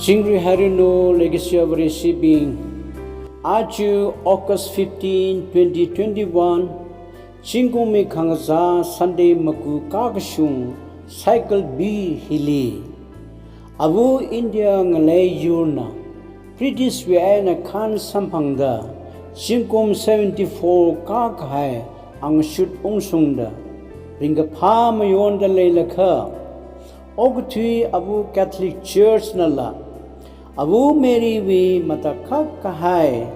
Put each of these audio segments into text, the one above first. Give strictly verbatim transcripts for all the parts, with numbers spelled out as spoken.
Chingri hairanu leikashiya Vareshibing. Aja August fifteen, twenty twenty-one, zingkumwui khangazā Sunday maku kakashung cycle B hili, Āva India ngalei yurna British wui eina khan samphangda zingkum seventy-four kakahai angashut ungshungda ringkaphā mayonda leilakha, okathui Āva Catholic Church nala Āva Mary wui matakhak kahai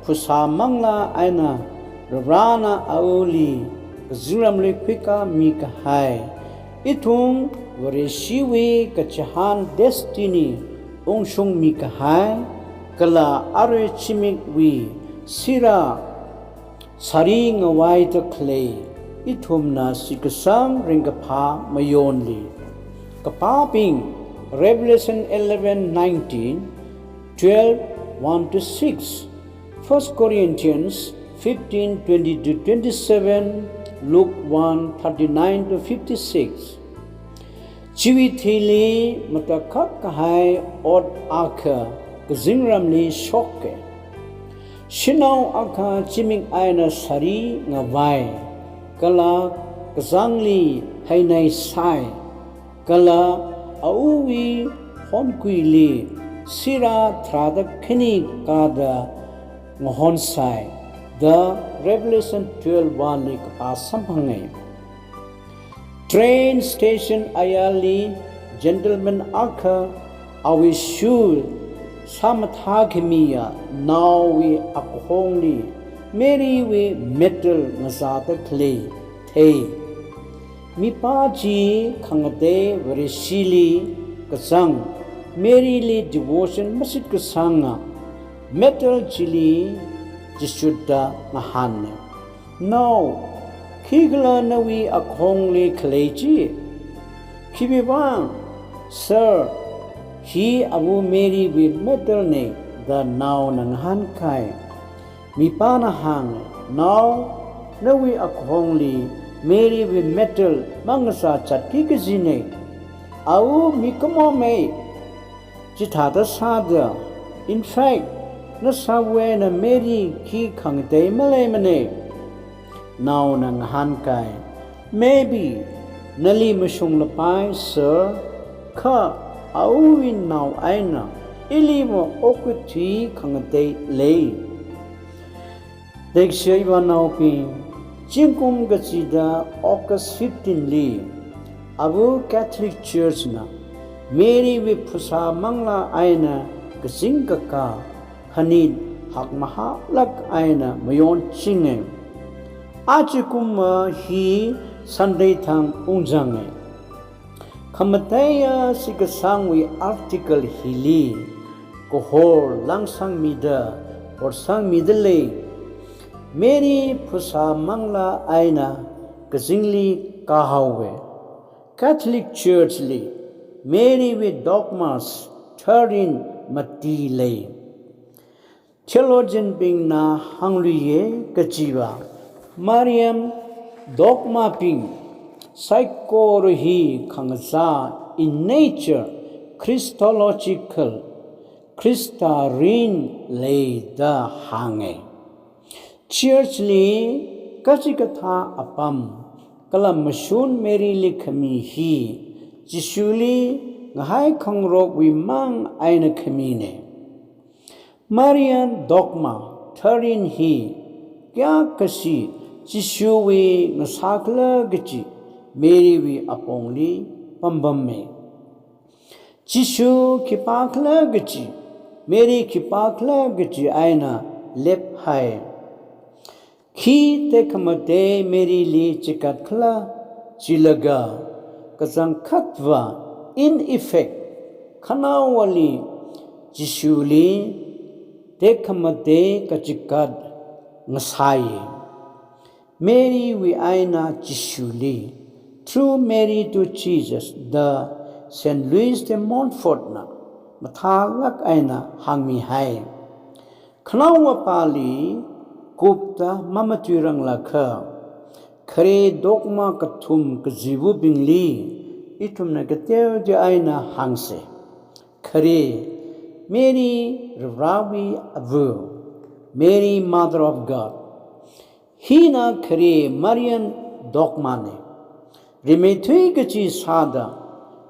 phasā manglā eina Varena Āvali kazingramli khuikāmi kahai, ithum Vareshiwui kachihān destiny ungshungmi kahai, kala arui zimikwui sirā sāri ngavaida khalei ithumna shitkasang ringkaphā mayonli. Kapābing: Revelation eleven nineteen, twelve one to six, First Corinthians fifteen twenty to twenty-seven, Luke one thirty-nine to fifty-six. Chiwui thili matakhak kahai ot akha kazingramli shoka. Shanao akha zimik eina sāri ngavai, kala kazangli heinai sai, kala Āvawui honkuili sirā tharāda khani kāda ngahon sai, da Revelation twelve one li kapā samphanga. Train station ayarli gentleman akha awui shoe sāmathā khamiya naowui akhongli Mary wui medal ngazāda khalei thei. Mipā chi khangatei Vareshili kazang, Mary li devotion mashitkasanga medal chili chishutda ngahāna. Nao, khikhala nawui akhongli khalei chi? Khiwuivang? Sir, hi Āva Mary wui medal na, da naona ngahānkai. Mipāna hānga, Nao, nawui akhongli Mary wui medal mangazā zatki kajina. Āva mikumomei. Chithāda sāda, in fact, nasāwui eina Mary khi khangatei maleimana. Naona ngahānkai, maybe nali mashunglapai, sir, kha Āvawui nao eina iliva okathui khangatei lei. Leikashiya ivānaobing, zingkum kachida August fifteen li, Āva Catholic Church na Mary wui phasā manglā eina kazing kakā hanit hakmahālāk eina mayonchinga. Ajakumva hi Sunday thang ungzanga. Khamataiya shitkasangwui article hili kahor langsangmida, horsangmida lei. Mary phasā manglā eina kazingli kāhaowa. Catholic Church li Mary wui dogmas tharin mati lei. Theologian bingna hāngluiya kajiva, Marian dogma bing saikora hi khangazā, in nature Christological, Khrista rin lei da hānga. Church li kachikathā apam kala mashun Mary li khami hi Jishuli ngahai khangarokwui mang eina khamina. Marian dogma tharin hi kayākhashi Jishuwui ngasākhala kaji Mary wui apongli pampamma. Jishu khipākhala kaji, Mary khipākhala kaji eina lephai. Khi tekhamatei Mary li chikatkhala jilaga, kachangkhatva, in effect, khanaowali Jishuli tekhamatei kachikat ngasai. Mary wui eina Jishuli, Through Mary to Jesus, da Saint Louis de Montfort na mathālāk eina hāngmihai. Khanaowa pāli kupta mamatuiranglakha, khare dogma kathum kazivabingli ithumna kateoteoda eina hāngsa. Khare, Mary Varivarāwui ava, Mary Mother of God. Hina khare Marian dogma ne. Rimeithui kachi sāda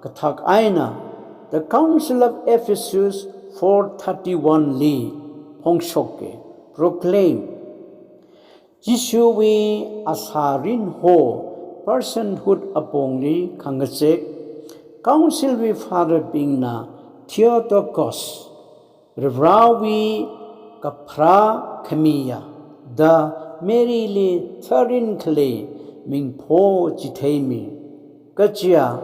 kathak eina The Council of Ephesus four thirty-one li phongshoke, proclaim. Jishuwui asā rinho, personhood apongli khangachek, Council wui Father bingna Theotokos, Varivarāwui kapharā khamiya da Mary li tharin khalei mingpho chitheimi. Kajiya,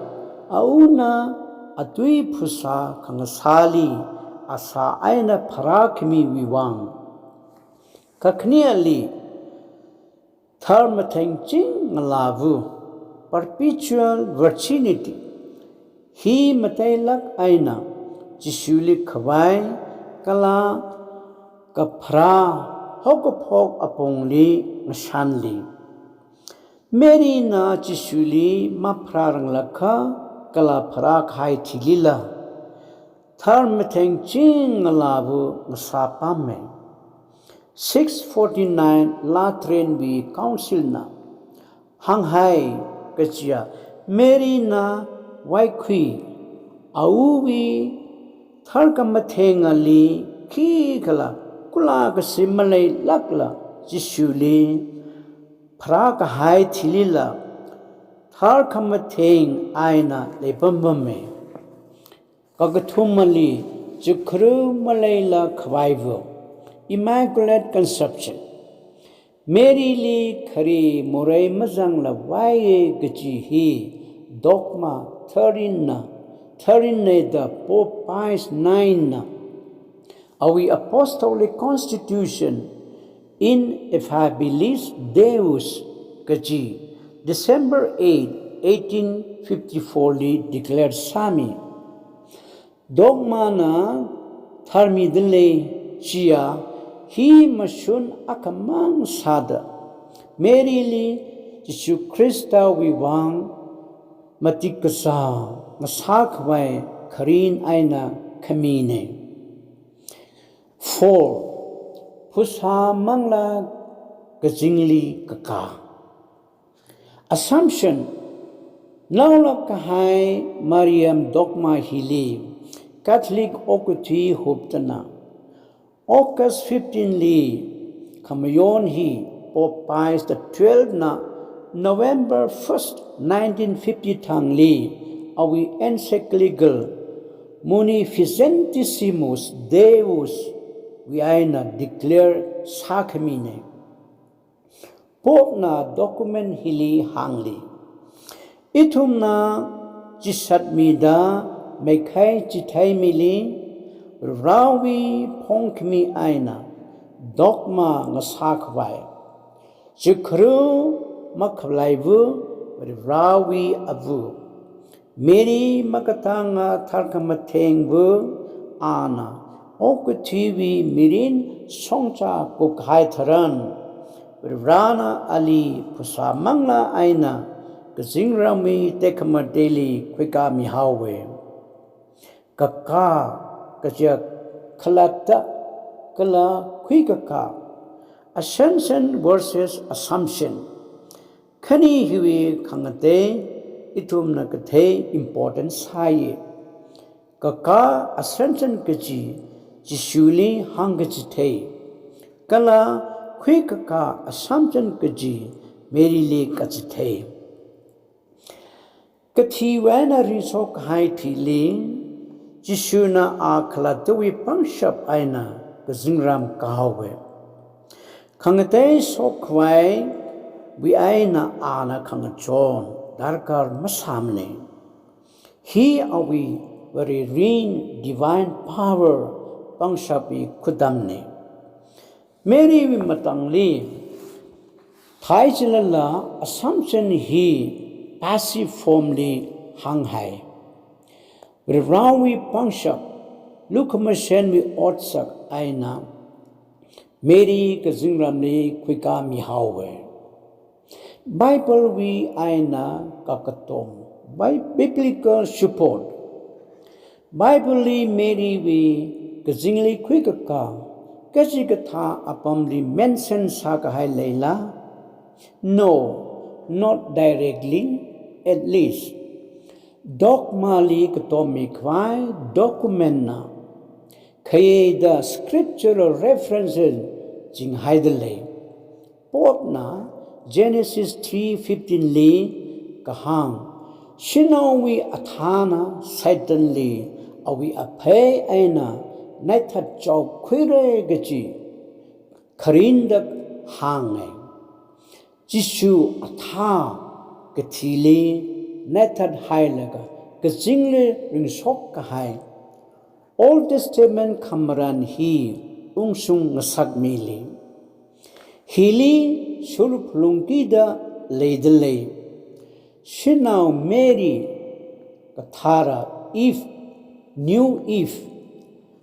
awuna atui phasā khangasāli asā eina pharākhamiwui vang. Kakhaneli, tharmathengching ngalāva, perpetual virginity. Hi matailāk eina Jishuli khavai kala kapharā haokaphok apongli ngashanli. Maryna Jishuli mapharāranglakha kala pharākahai thilila tharmathengching ngalāva ngasāpammi. Six forty-nine Lateranwui Council na hānghai kajiya, Maryna vaikhui awui tharkhamatheng ali khikhala kula kashi maleilākla Jishuli pharākahai thilila tharkhamatheng eina leipam pammi. Kakathumali, chukkhru maleila khavaiva, Immaculate Conception. Maryli khare morei mazangla vaiye kaji hi dogma tharinna, tharinna da Pope Pius nine na awui Apostolic Constitution, In Effabilis Deus kaji, December eight, eighteen fifty-four li declare sāmi. Dogma na tharmidalei chiya, hi mashun akhamang sāda Maryli Jishu Khristawui vang matik kasā ngasākhavai kharin eina khamine. Four, phasā manglā kazingli kakā. Assumption, naolāk kahai Mariam dogma hili Catholic okathui huptana August fifteen li khamayon hi Pope Pius the twelfth na November first, nineteen fifty thangli awui encyclical Munificentissimus Deus wui eina declare sākhamine. Pope na document hili hāngli, ithumna chishatmida meikhai chitheimili Varivarāwui phongkhami eina dogma ngasākhavai, chukkhru makhaleiva Varivarāwui ava, Mary makatanga tharkhamathengva ana okathuiwui mirin shongza kukhai tharan, Varivarāna ali phasā manglā eina kazingramwui tekhamateli khuikāmihaowe. Kakā kajiya khalatta kala khuikakā, Ascension versus Assumption. Khani hiwui khangatei ithumna kathei important sāye. Kakā Ascension kaji Jishuli hāngkachithei, kala khuikakā Assumption kaji Maryli kachithei. Kathiwui eina ringshok kahai thili, Jishuna a khalattawui pangshap eina kazingram kahaowe. Khangatei shokkhavaiwui eina ana khangachon darkar masāmane. Hi awui Vare rin, divine power, pangshapwui khudamne. Marywui matangli, thai chilala Assumption hi passive form li hānghai. Varivarāwui pangshap, lukhamashanwui otsak eina Mary kazingramli khuikāmihaowe. Bible wui eina kakatom, bi-, biblical support. Bible li Mary wui kazingli khuikakā, kachikathā apamli mention sākahai leila? No, not directly, at least. Dogma li katommi khavai document na khayei da scriptural references chinghaida lei. Pope na Genesis three fifteen li kahāng, shanaowui athāna Satan li awui aphei eina naithat chaokhuira kaji kharinda hānga. Jishu athā kathili naithat hailaga kazingli ringshok kahai Old Testament khamarān hi ungshung ngasakmili. Hili shuruk lungkida leida lei. Shanao Mary kathara Eve, New Eve,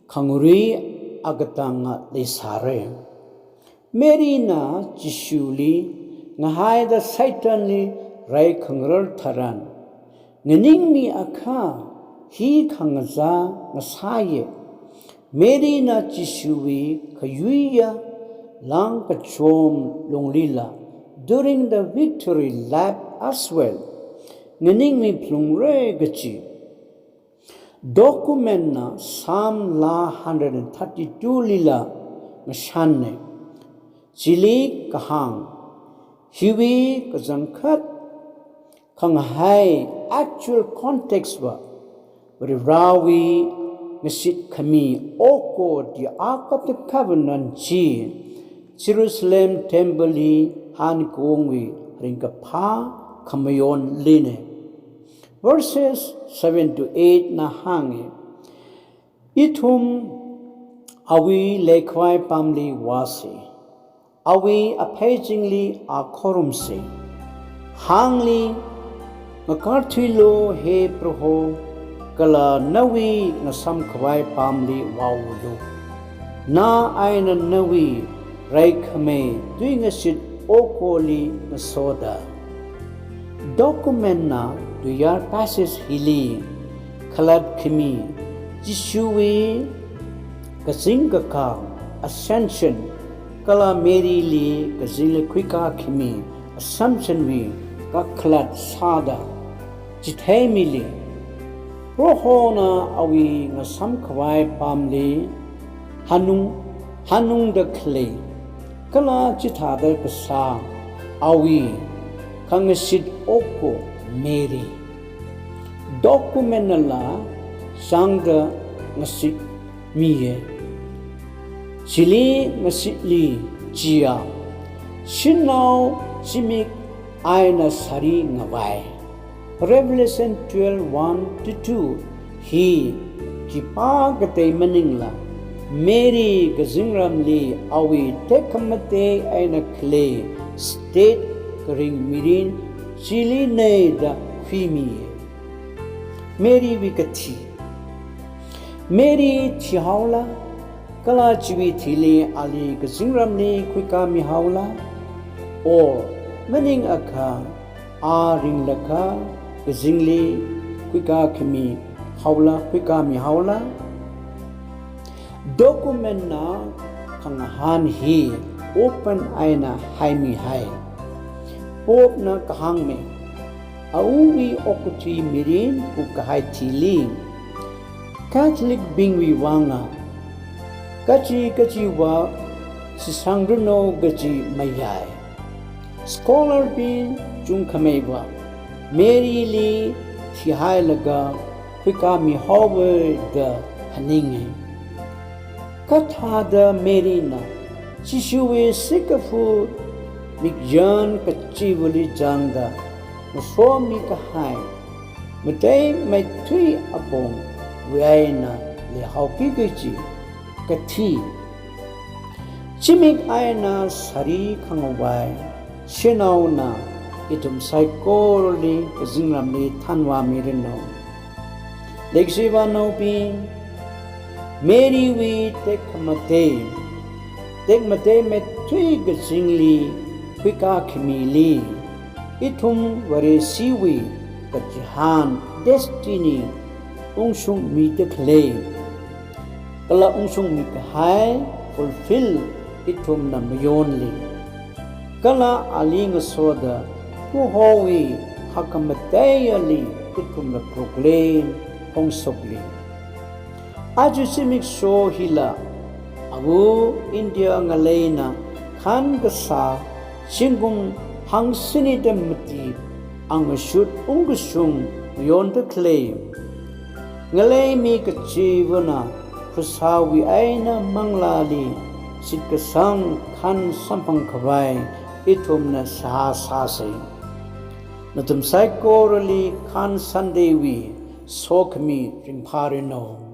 khangarui akatanga leisāra. Mary na Jishuli ngahaida Satan li rai khangarar tharan, nganingmi akha hi khangazā ngasāya. Mary na Jishuwui khayuiya langkachom lunglila, during the victory lap as well, nganingmi phalungra kaji document na Psalm laa hundred and thirty-two lila ngashanna. Chili kahāng, hiwui kachangkhat khangahai actual context va Varivarāwui ngashit khami okathui, Ark of the Covenant chi Jerusalem temple li hankaungwui ringkaphā khamayonlina. Verses seven to eight na hānga, ithum awui leikhavai pamli vāsa, awui aphei chingli a khorumsa. Hāngli, ngakarthuilu he Proho, kala nawui ngasamkhavai pamli vāulu. Na eina nawui raikhamei tuingashit okali ngasoda. Document na tuiyār passage hili khalat khami Jishuwui kazing kakā, Ascension, kala Mary li kazingli khuikā khami, Assumption wui kakhalat sāda chitheimili, Prohona awui ngasamkhavai pamli hanung, hanungda khalei, kala chithāda kasā awui khangashit okathui Mary. Document nala sangda ngashitmiya. Chili ngashitli chiya, shanao zimik eina sari ngavai. Revelation twelve one to two hi khipākatei maningla, Mary kazingramli awui tekhamatei eina khalei state kharing mirin chilina da khuimiya. Mary wui kathi. Mary thihaola, kala chiwui thili ali kazingramli khuikāmihaola? Or maningakha a ringlakha kazingli khuikā khami haola, khuikāmihaola? Document na khangahān hi open eina haimihai. Pope na kahāngmei, awui okathui mirin kupkahai thili Catholic bingwui vanga kachi kachiva shitsangranu kaji mayai. Scholar bing chungkhameiva Mary li thihailaga khuikāmihaowa da phaninga. Kathāda Mary na Jishuwui sikafu mikyan kachivali chāngda ngasomikahai matei meithui apongwui eina leihaoki kaji kathi. Zimik eina sari khangavai shanaona ithum saikorali kazingramli thanvāmiranu. Leikashiva naobing, Mary wui tekhamatei, tekmatei meithui kazingli khuikā khamili, ithum Vareshiwui kachihān destiny ungshungmida khalei kala ungshungmi kahai fulfill ithumna mayonli, kala ali ngasoda Prohowui hakkhamataiya ali ithumna proclaim phongshokli. Aja zimiksho hila, awo India ngaleina khān kasā zingkum hangsinida mati angashut ungkashung yonda khalei ngalei mi kachivana phasāwui eina manglāli shitkasang khān samphang khavai ithumna sāsāsei. Nathum saikorali khān Sunday wui sokhami ringphāranu.